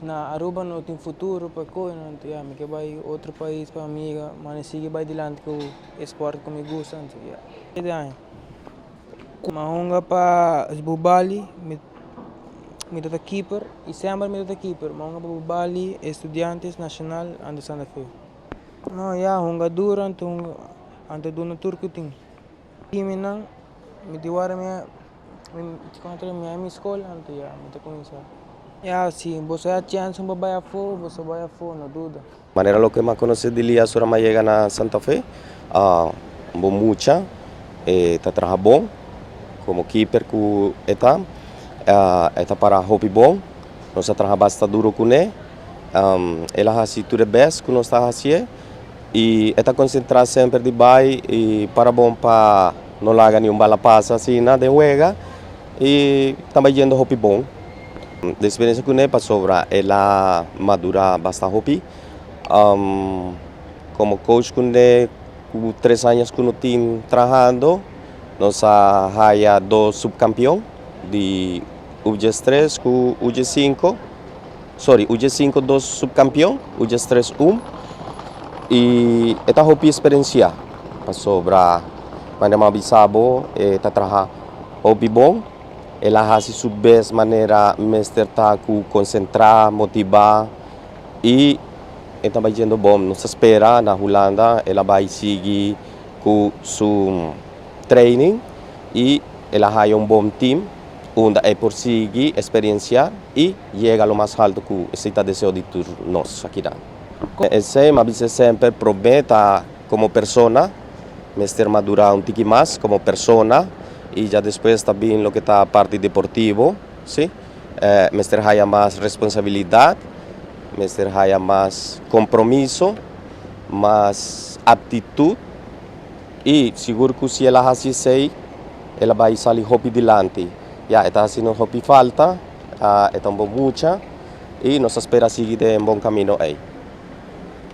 Na Aruba no tin futuro pa coy, anto ya, mi ke bay otro pais pa amiga, mane sigui bay dilanti cu e sport cu mi gusta, anto ya. 7 aña. M'a hunga pa Bubali, mi ta keeper y semper mi ta keeper. M'a hunga pa Bubali, Estudiantes, Nacional, anto Santa Fe. No, ya, hunga duro, anto hunga, anto duna tur cu tin. Team nan, mi di wara mi contra mi scol, anto ya, mi ta cuminsa. Ya, si bo haya chance pa bay afo, bo bay afo, no duda. Manera loke m'a conoce di Lias ora m'a yega na Santa Fe, bon mucha, ta traha bon, como keeper cu e ta para hopi bon, nos a traha basta duro cune, el a haci tur e best cu nos ta haci y e ta concentra semper di bay y para bon pa no laga ni un bala pasa asina den wega y tambe yendo hopi bon. Di experiencia cune pasobra el a madura basta hopi, como coach cune cu 3 aña cu nos tin trahando, nos a haya dos subcampeon di U3 cu U5, sorry, U5 dos subcampeon, U3 1 y e ta hopi experiencia pasobra manera m'a bisa bo, e ta traha hopi bon, el a haci su best manera mester ta cu concentra, motiva y e ta bayendo bon. Nos ta spera na Hulanda el a bay sigui cu su training y el a haya un bon team unda e por sigui experiencia y yega lo mas halto cu esey ta deseo di tur nos aki nan. Esey m'a bisa semper, prome ta como persona, mester madura un tiki mas como persona y ya despues ta bin loke ta parti deportivo, si. Mester haya mas responsabilidad, mester haya mas compromiso, mas aptitud y sigur cu si el a haci esey, el a bay sali hopi dilanti. Ya, e ta haciendo hopi falta, e ta un bon mucha y nos ta spera sigui den bon camino ey.